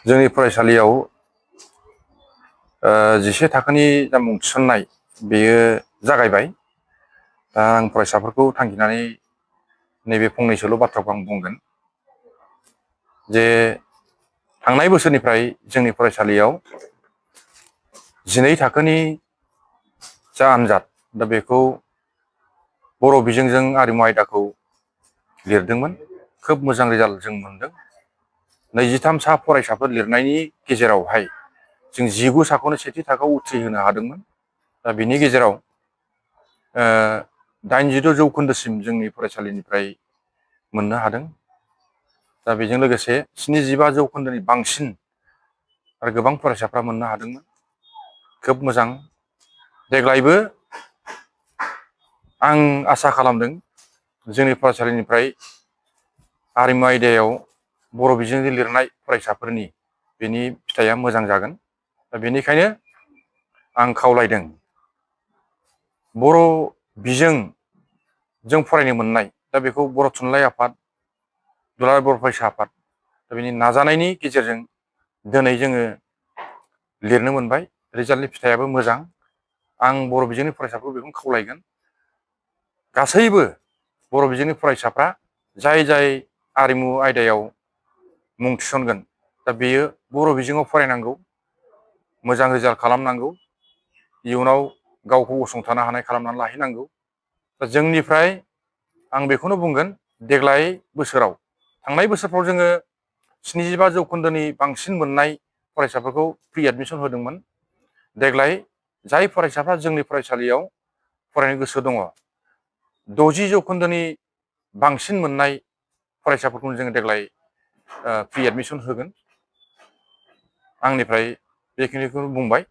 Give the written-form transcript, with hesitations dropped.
जोंनि फरायसालियाव जिसे थाखोनि जा मुं थिसननाय बेयो जागायबाय। दा आं फरायसाफोरखौ थांखिनानै नैबे फंनैसोल' बाथ्राखौ आं बुंगोन जे थांनाय बोसोरनिफ्राय जोंनि फरायसालियाव 12 थाखोनि जा आनजाद दा बेखौ बर' बिजोंजों आरिमु आयदाखौ लिरदोंमोन। खोब मोजां रिजाल्ट जों मोनदों। 23 सा फरायसाफोर लिरनायनि गेजेरावहाय जों 19 साखौनो सेथि थाखोआव उथ्रिहोनो हादोंमोन। दा बिनि गेजेराव 86 जौखोन्दोसिम जोंनि फरायसालिनिफ्राय मोननो हादों। दा बेजों लोगोसे 75 जौखोन्दोनि बांसिन आरो गोबां फरायसाफ्रा मोननो हादोंमोन। खोब मोजां। देग्लायबो आं आसा खालामदों जोंनि फरायसालिनिफ्राय आरिमु आयदायाव बर' बिजोंजों लिरनाय फरायसाफोरनि बेनि फिथाइया मोजां जागोन। दा बेनिखायनो आं खावलायदों बर' बिजोंजों फरायनो मोननाय दा बेखौ बर' थुनलाइ आफाद, दुलाराय बर' फरायसा आफाद दा बेनि नाजानायनि गेजेरजों दिनै जोङो लिरनो मोनबाय। रिजाल्टनि फिथाइयाबो मोजां। आं बर' बिजोंनि फरायसाफोरखौ बेखौनो खावलायगोन गासैबो बर' बिजोंनि फरायसाफ्रा जाय जाय आरिमु आयदायाव मुं थिसनगोन दा बेयो बर' बिजोङाव फरायनांगौ, मोजां रिजाल्ट खालामनांगौ, इयुनाव गावखौ गसंथानो हानाय खालामनानै लाहैनांगौ। दा जोंनिफ्राय आं बेखौनो बुंगोन देग्लाय बोसोराव थांनाय बोसोरफ्राव जोङो 75 जौखोन्दोनि बांसिन मोननाय फरायसाफोरखौ फ्रि एडमिसन होदोंमोन। देग्लाय जाय फरायसाफ्रा जोंनि फरायसालियाव फरायनो गोसो दङ 60 जौखोन्दोनि बांसिन मोननाय फरायसाफोरखौनो जोङो देग्लाय फ्रि एडमिसन होगोन। आंनिफ्राय बेखिनिखौ बुंबाय।